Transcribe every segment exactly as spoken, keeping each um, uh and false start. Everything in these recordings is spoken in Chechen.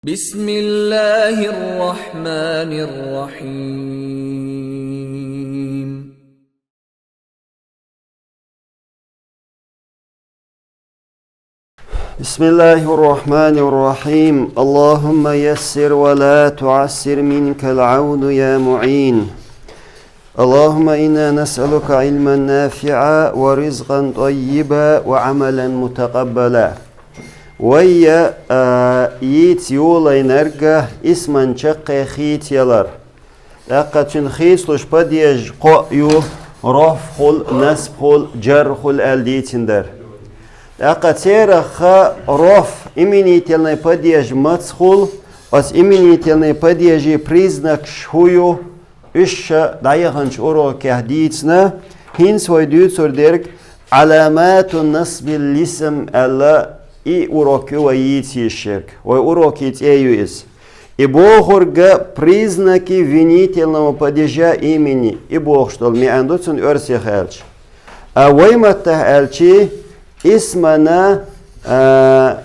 بسم الله الرحمن الرحيم. بسم الله الرحمن الرحيم. اللهم يسر ولا تعسر، منك العون يا معين. اللهم إنا نسألك علما نافعا ورزقا طيبا وعملا متقبلا. Вай, а, йийца йолаелларг исман чаккхе хийцаялар. ТӀаккха цун хийцалуш падеж кхоъ ю: рафӀ хул, насб хул, джарр хул аьлла дийцина дар. ТӀаккха церах рафӀ, именительный падеж маца хул, оцу именительный падежан признакаш хӀун ю, уьш ша дӀаяханчу урокехь дийцина, хӀинца вай дуьйцур дерг «Ӏаламату насбил лисм» аьлла, и урок ю вай йийца йиш ерг, вай урокан цӀе ю иза. И бохург «Признаки винительного падежа имени», и бохуш долу маьӀна ду цуьнан оьрсех аьлча. А вай маттахь аьлча, исмана, а,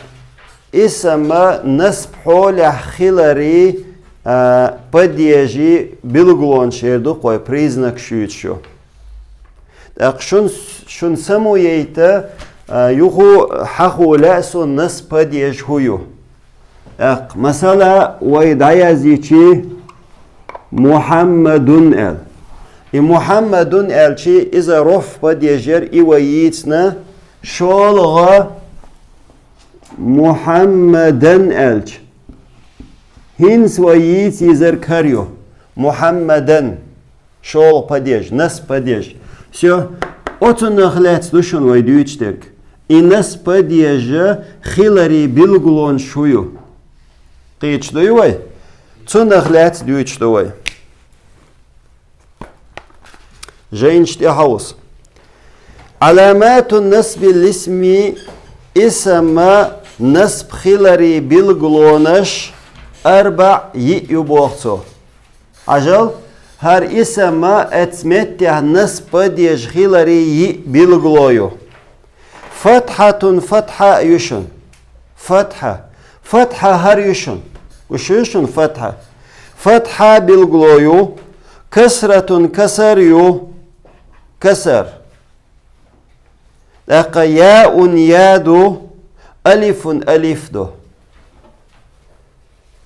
исма насб хьолехь хиларан, а, падежан билгалонаш эр ду-кх вай, признакаш юьйцуш ю. ТӀаккха шун, шун самукъаяйта, а, юха хьахо лаьа суна насб падеж хӀун ю. ТӀаккха, масала, вай дӀаяздича «Мухьаммадун» аьлла. И «Мухьаммадун» аьлча, иза рафӀ падеж яра, и вай йийцина, шолгӀа «Мухьаммадан» аьлча. ХӀинца вай йийца йизарг хӀара ю: «Мухьаммадан». ШолгӀа падеж, насб падеж. Всё. Оцунах лаьцна ду шуна вай дуьйцуш дерг. И насб падеж хиларан билгалонаш хӀун ю? Кхеташ дуй вай? Цунах лаьцна дуьйцуш ду вай. Жайнаш тӀе хьовса. «Ӏаламату насбил лисми», исма насб хиларан билгалонаш, «арбаӀ», йиъ ю боху цо. Хьажал, хӀара исма оцу меттехь насб падеж хиларан йиъ билгало ю. «Фатхьатун», фатхьа а ю шуна. Фатхьа. Фатхьа хӀара ю шуна. Гуш ю шуна фатхьа. Фатхьа билгало ю. «Касратун», касар ю. Касар. ТӀаккха «яун», я ду, «алифун», алиф ду.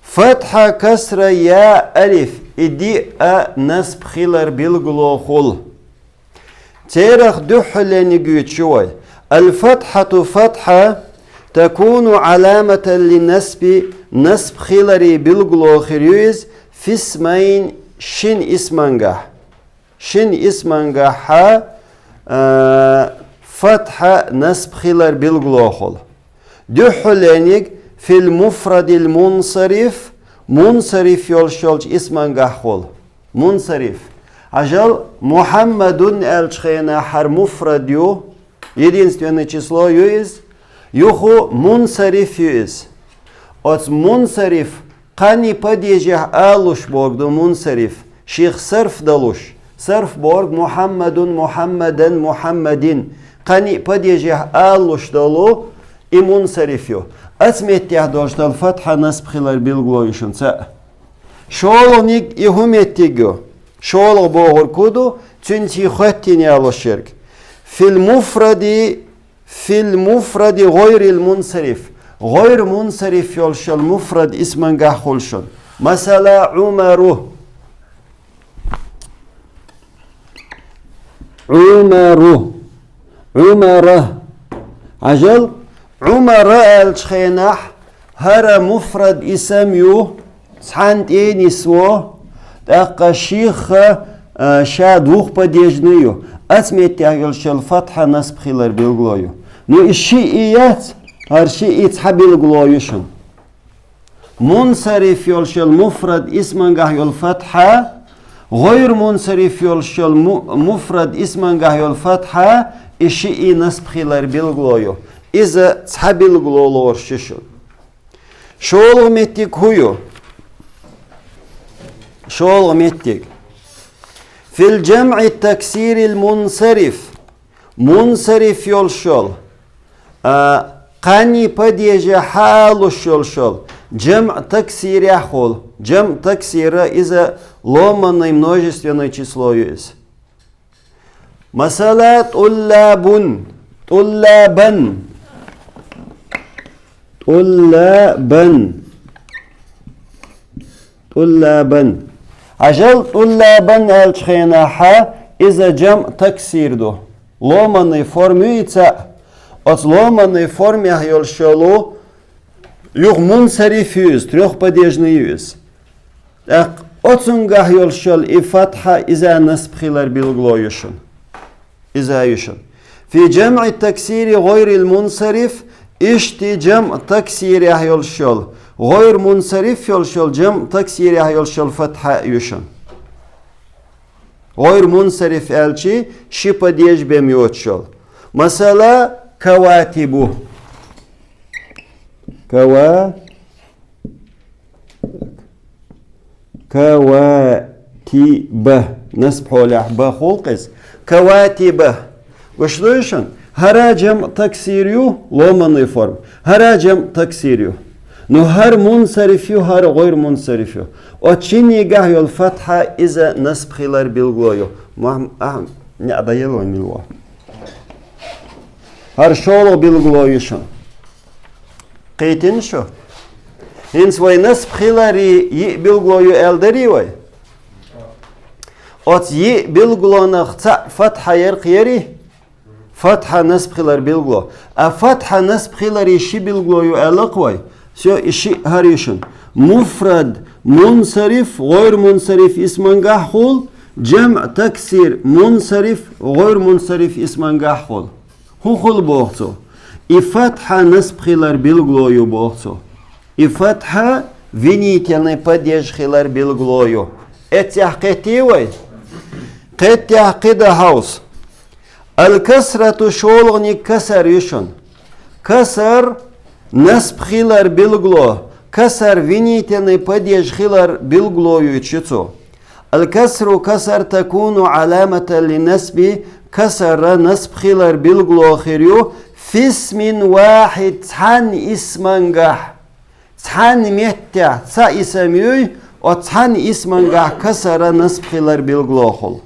Фатхьа, касра, я, алиф, и диъ а насб хилар билгало хул. Церах дуьххьарлениг юьйцуш ю вай. «Аль-фатхьату», фатхьа, «такуну Ӏаламатан лин-насби», насб хиларан билгало хир ю иза, «фи исмайн», шина исмангахь. Шина исмангахьа, а, фатхьа насб хилар билгало хул. Дуьххьарлениг «фил муфрадил мунсариф», мунсариф йолуш йолчу исмангахь хул. Мунсариф. Хьажал, «Мухьаммадун» аьллачу хенахь хӀара муфрад ю, единственное число ю иза, юха мунсариф ю иза. Оцу мунсариф кхаьнний падежехь алалуш бохург ду мунсариф, шех сарф далуш. Сарф бохург «Мухьаммадун», «Мухьаммадан», «Мухьаммадин». Кхаьнний падежехь алалуш долу и мунсариф ю. Оцу меттехь долуш долу фатхьа насб хилар билгало ю шуна цхьаъ. ШолгӀаниг и хӀун меттиг ю? ШолгӀа бохург хӀун ду? Цуьнца и хоьттина ялош ерг. «Фил муфради», «фил муфради гӀойрил мунсариф». ГӀойр мунсариф йолуш йолу муфрад исмангахь хуьлу шуна. Масала, «Ӏумару». «Ӏумару». «Ӏумара». Хьажал, «Ӏумара» аьллачу хенахь, хӀара муфрад исм ю, цхьаьна тӀе а нисво, тӀаккха шех, а, ша двух падежный ю. Оцу меттехь йолуш йолу фатхьа насб хилар билгало ю. Ну, и шиъ яц, хӀара шиъ цхьа билгало ю шуна. Мунсариф йолуш йолу муфрад исмангахь йолу фатхьа, гӀойр мунсариф йолуш йолу му-, муфрад исмангахь йолу фатхьа, и шиъ насб хилар билгало ю. Иза цхьа билгало лоруш ю шуна. ШолгӀа меттиг хӀун ю? ШолгӀа меттиг. «Фил джамъи таксирил мунсариф». Мунсариф йолуш йолу, а, кхаьнний падежехь алалуш йолуш йолу, ЖамӀ таксирехь хула. ЖамӀ таксира иза ломанный множественное число ю иза. Масала, тӀуллабун, тӀуллабан, тӀуллабан, тӀуллабан. Хьажал, тӀуллабан аьлча хенахьа, иза жамӀ таксир ду. Ломанный форма ю и цхьаъ. Оцу ломанный формехь йолуш йолу юха мунсариф ю иза, трёхпадежный ю иза. ТӀаккха оцунгахь йолуш йолу и фатхьа иза насб хилар билгало ю шуна. Иза ю шуна. Фи жамӀи таксири гӀойрил мунсариф, иштта жамӀ таксирехь йолуш йолу, гӀойр мунсариф йолуш йолу, жамӀ таксирехь йолуш йолу фатхьа ю шуна. ГӀойр мунсариф аьлчи ши падеж бен йоцуш йолу. Масала, каватибу. Кава-, каватиба. Насб хьолехь ба хула кхеза. Каватиба. Гуш дуй шуна? ХӀара жамӀ таксир ю, ломанный форма. ХӀара жамӀ таксир ю. Ну, хӀара мунсариф ю, хӀара гӀойр мунсариф ю. Оцу шиннигахь йолу фатхьа иза насб хилар билгало ю. Мухьам-, ахь, неӀ дан елла вайн мила ву? ХӀара шолгӀа билгало ю шуна. Кхийтина шу? ХӀинца вай насб хилари йиъ билгало ю аьлла дарий вай? Оцу йиъ билгалонах цхьаъ фатхьа яра кхерий? Фатхьа насб хилар билгало. А фатхьа насб хилари ши билгало ю аьлла-кх вай. Всё, и шиъ хӀара ю шуна. Муфрад, мунсариф, гӀойр мунсариф исмангахь хула, жамӀ таксир, мунсариф, гӀойр мунсариф исмангахь хула. ХӀун хула боху цо? И фатхьа насб хилар билгало ю боху цо. И фатхьа винительный падеж хилар билгало ю. Эццехь кхеттий вай? Кхеттехь кхин дан хьовса. Аль-касрату шолгӀаниг касар ю шуна. Касар насб хилар билгало, касар винительный падеж хилар билгало юьйтуш ю цо. Аль-касру касар такуну Ӏаламатан линнасби, касара насб хилар билгало хир ю, фисмин вахьид цхьанна исмангахь. Цхьанна меттехь цхьа исам юй, оцу цхьанна исмангахь касара насб хилар билгало хула.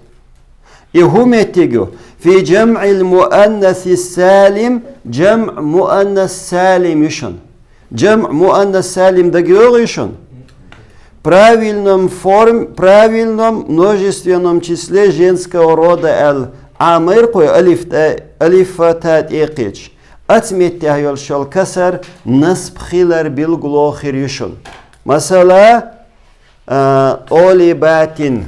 И хӀун меттиг ю? Фи жамӀил муаннаси салим, жамӀ муаннас салим ю шуна. ЖамӀ муаннас салим дагайогӀий шуна? Правильном форм-, правильном множественном числе женского рода аьлла Ӏамайра кхой алиф тӀе-, алифа та тӀе кхеташ. Оцу меттехь йолуш йолу касар насб хилар билгало хир ю шуна. Масала, а, тӀолибатин.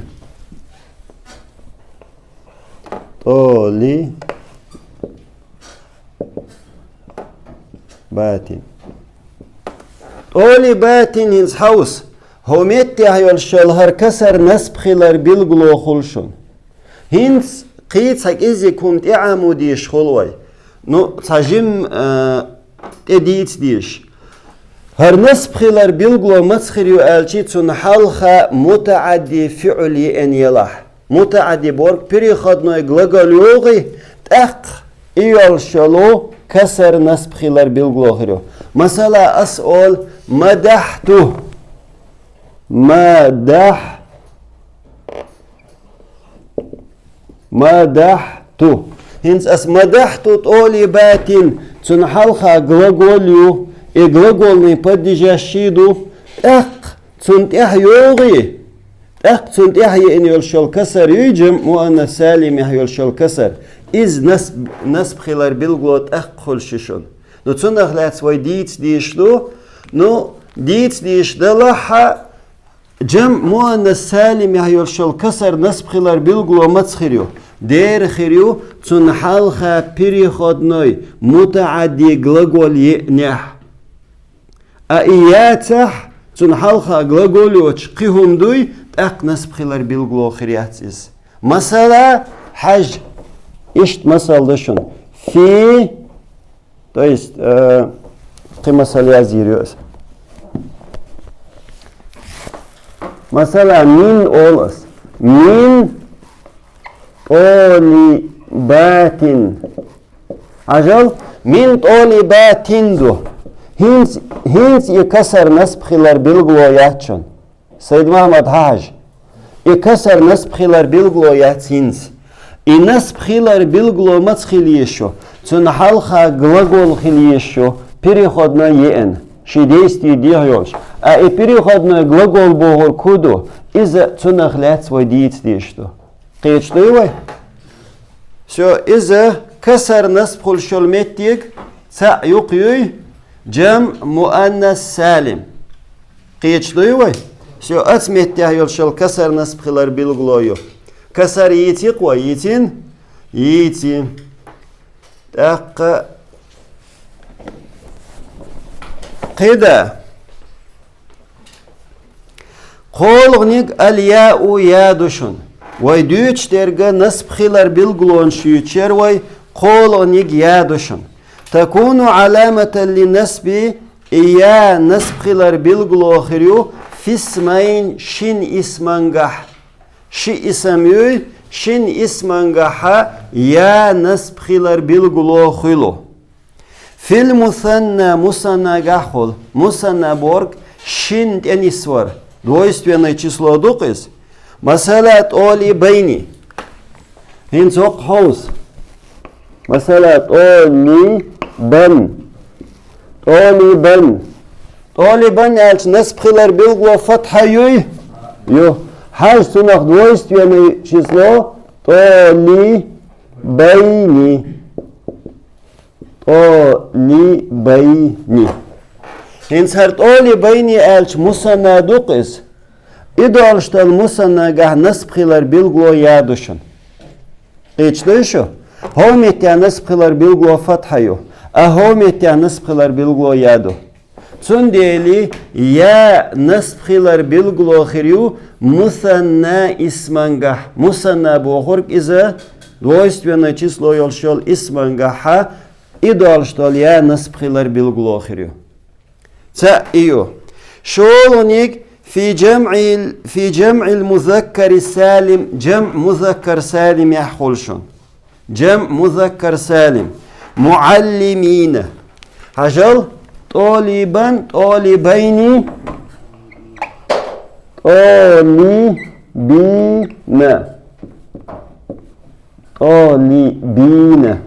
ТӀолибатин. ТӀолибатин хӀинца хьовса. ХӀокху меттехь йолуш йолу хӀара касар насб хилар билгало хула шуна. ХӀинца кхин цхьа кӀезиг хӀума тӀеӀамо дезаш хула вай. Ну, цхьа жимма, а, тӀедийца дезаш. ХӀара насб хилар билгало маца хир ю аьлчи, цунна хьалха мутаӀадди фиӀл еана елахь. МутаӀадди бохург переходной глагол йогӀий, тӀаккха и йолуш йолу касар насб хилар билгало хир ю. Масала, ас олу мадахьту. Мадахь-, мадахьту. ХӀинца ас мадахьту тӀолибатин, цунна хьалха глагол ю, и глаголный падежаш ши ду, тӀаккха цунна тӀехь йогӀий, тӀаккха цунна тӀехь еана йолуш йолу касар юй, жамӀ муаннас салимехь йолуш йолу касар. Иза насб-, насб хилар билгало тӀаккха хуьлуш ю шуна. Ну, цунах лаьцна вай дийца дезаш ду. Ну, дийца дезаш далахь а, жамӀ муаннас салимехь йолуш йолу касар насб хилар билгало маца хир ю? Дера хир ю, цунна хьалха переходной мутаӀадди глагол еънехь. А и яцахь, цунна хьалха глагол йоцуш кхин хӀума дуй, тӀаккха насб хилар билгало хир яц иза. Масала, хьажа, иштта масал ду шуна. Фи То есть, э, кхин масал язйийр ю аса. Масала, мин олу аса. Мин тӀолибатин. Хьажал, мин тӀолибатин ду. ХӀинц-, хӀинц и касар насб хилар билгало яц шун. Сайд-Махьмад, хьажа. И касар насб хилар билгало яц хӀинц. И насб хилар билгало маца хила еза шу? Цунна хьалха глагол хила еза шу, переходной еана, ший действие дехьа йолуш. А и переходной глагол бохург хӀун ду? Иза цунах лаьцна вай дийца дезаш ду. Кхеташ дуй вай? Всё, иза касар насб хуьлуш йолу меттиг цхьаъ юкъа юй, джамъ муаннас салим. Кхеташ дуй вай? Всё, оцу меттехь йолуш йолу касар насб хилар билгало ю. Касар йийци-кх вай, йийцина? Йийци. ТӀаккха кхидӀа. КхоалгӀаниг аль-яу я ду шун. Вай дуьйцуш дерг насб хилар билгалонаш юьйцуш яра вай, кхоалгӀаниг я ду шун. Такуну гӀаламатан линнасби, и я насб хилар билгало хир ю фи исмайн, шина исмангахь. Ши исам юй, шина исмангахьа я насб хилар билгало хуьлу. Фил мусанна, мусаннагахь хуьлу. Мусанна бохург шина тӀе нисвар. Двойственное число ду-кх иза. Масала, тӀолибайни. ХӀинца хӀокху хьовса. Масала, тӀолибан. ТӀолибан. ТӀолибан аьлча насб хилар билгало фатхьа юй? Ю. Хьажа, цунах двойственное число тӀолибайни. ТӀолибайни. ХӀинца хӀара тӀолибайни аьлча мусанна ду-кх иза. И долуш долу мусаннагахь насб хилар билгало я ду шуна. Кхеташ дуй шу? ХӀокху меттехь насб хилар билгало фатхьа ю, а хӀокху меттехь насб хилар билгало я ду. Цундела я насб хилар билгало хир ю мусанна исмангахь. Мусанна бохург иза двойственное число йолуш йолу исмангахьа, и долуш долу я насб хилар билгало хир ю. Цхьаъ и ю. ШолгӀаниг фи джамъил, фи джамъил музаккари салим, джамъ музаккар салимехь хуьлу шуна. Джамъ музаккар салим. МуӀаллимина. Хьажал, тӀолибан, тӀолибайни, тӀолибина. ТӀолибина.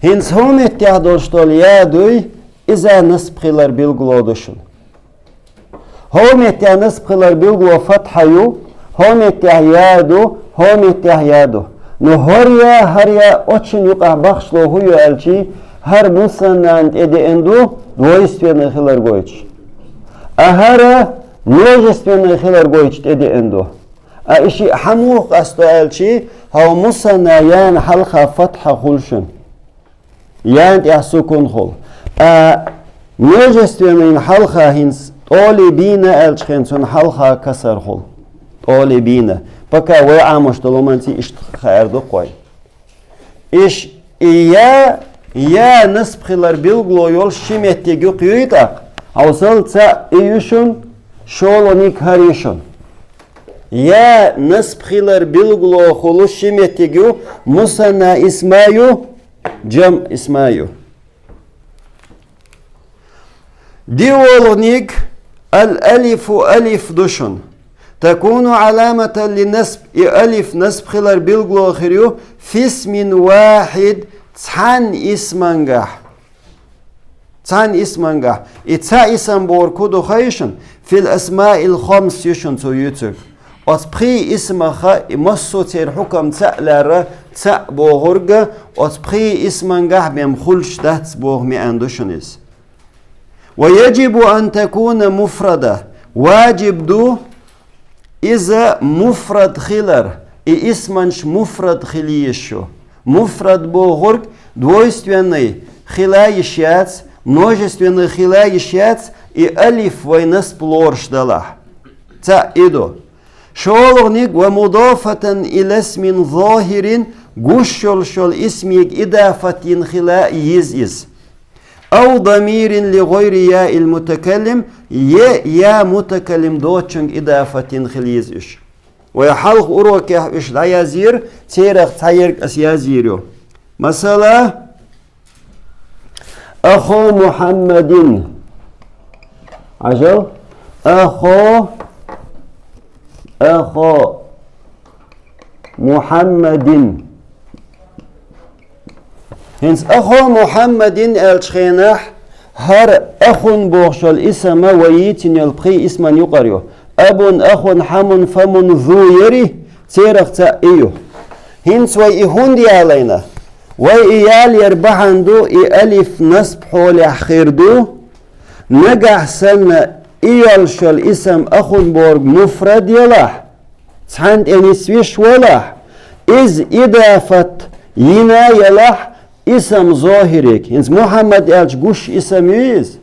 ХӀинца хӀокху меттехь долуш долу я дуй, иза насб хилар билгало ду шуна. ХӀокху меттехь насб хилар билгало фатхьа ю, хӀокху меттехь я ду, хӀокху меттехь я ду. Но хӀара я, хӀара я оцу шина юкъахь бахчало хӀун ю аьлчи, хӀара мусаннана тӀедеана ду, двойственный хилар гойтуш. А хӀара множественный хилар гойтуш тӀедеана ду. А и шиъ хьан муха къасто аьлчи, хьо мусанна яна хьалха фатхьа хуьлу шуна. Яна тӀехь сукун хуьлу. А множественныйна хьалха хӀинца тӀолибина аьлча хен цунна хьалха касар хуьлу. ТӀолибина. Пока вай Ӏамош долу хӀуманца иштта хаар ду-кх вай. Иш, и я, я насб хилар билгало йолуш ши меттиг юкъа юй тӀаккха. Хьовсал, цхьаъ и ю шуна, шолгӀаниг хӀара ю шуна. Я насб хилар билгало хуьлу ши меттиг ю, мусанна исма ю, джамъ исма ю. ДиолгӀаниг ал-алифу алиф ду шуна. Такуну гӀаламатан линнасб, и алиф насб хилар билгало хир ю фи исмин вахид, цхьана исмангахь. Цхьана исмангахь. И цхьа исам бохург хӀун ду хаий шуна? Фил асмаил хамс ю шуна цо юьйцург. Оцу пхи исмаха и массо а церан хьукам цхьаъ лаьрра, цхьаъ бохург, оцу пхи исмангахь бен хуьлуш дац боху маьӀна ду шуна иза. Ва яджибу ан такуна муфрада. Важиб ду иза муфрад хилар, и исманаш муфрад хила еза шу. Муфрад бохург двойственный хила йиш яц, множественный хила йиш яц, и алиф вай насб лоруш далахь. Цхьаъ и ду. ШолгӀаниг ва мудафатан ила исмин захирин, гуш йолуш йолу исмига идафат йина хила еза иза. Ав дамирин ли гӀайри яил мутакаллим, е я мутакаллим доцучуьнга идафат йина хила еза уьш. Вай хьалха урокехь уьш дӀаязйира, церах цхьаерг ас язйийр ю. Масала, أخو محمد. Ажал. أخو، أخو محمد. ХӀинца أخو محمد аьллачу хенахь, хӀара أخ бохуш йолу исам вай йийцина йолу пхи исман юкъара ю. أب، أخ، حم، فم، ذو яри, церах цхьаъ и ю. ХӀинца вай и хӀунда ялийна? Вай и ялаяр бахьана ду, и алиф насб хьолехь хир ду. Нагахь санна и йолуш йолу исам أخ бохург муфрад ялахь, цхьаьна тӀе нисвеш валахь, иза идафат йина ялахь исам зохӀириг. ХӀинца Мухьаммад аьлча гуш исам ю иза?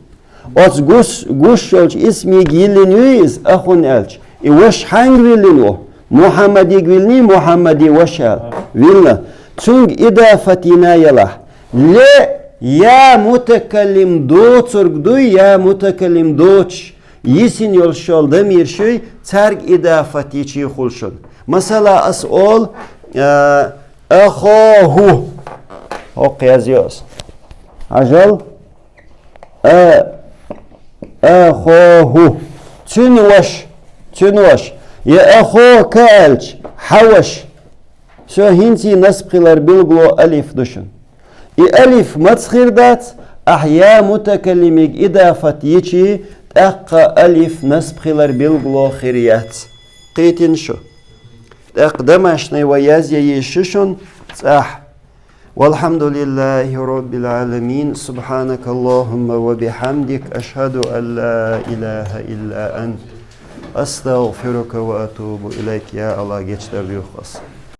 Оцу гуш, гуш йолчу исмиг йиллина ю иза أخ аьлча? И ваша хьаьнга виллина ву? Мухьаммадиг виллиний, Мухьаммади ваша аьлла? Виллина. Цуьнга идафат йина ялахь. Ле я мутакаллим доцург дуй, я мутакаллим доцуш йисина йолуш йолу дамирш юй, цаьрга идафат йичий хуьлу шуна. Масала, ас олу, а, أخوه. ХӀокху язйо ас. Ажал. А, أخوه. Цуьнан ваша. Цуьнан ваша. Я أخوك аьлча, хьан ваша. Всё, хӀинца и насб хилар билгало алиф ду шуна. И алиф маца хир дац, ахь я мутакаллимиг идафат йичий, тӀаккха алиф насб хилар билгало хир яц. Кхийтина шу? ТӀаккха домашний вай язъян йиш ю шуна цӀахь. والحمد لله رب العالمين. سبحانك اللهم وبحمدك. أشهد أن لا إله إلا أنت. أستغفرك وأتوب إليك. Я АллахӀ, гечдар дуьйху ас.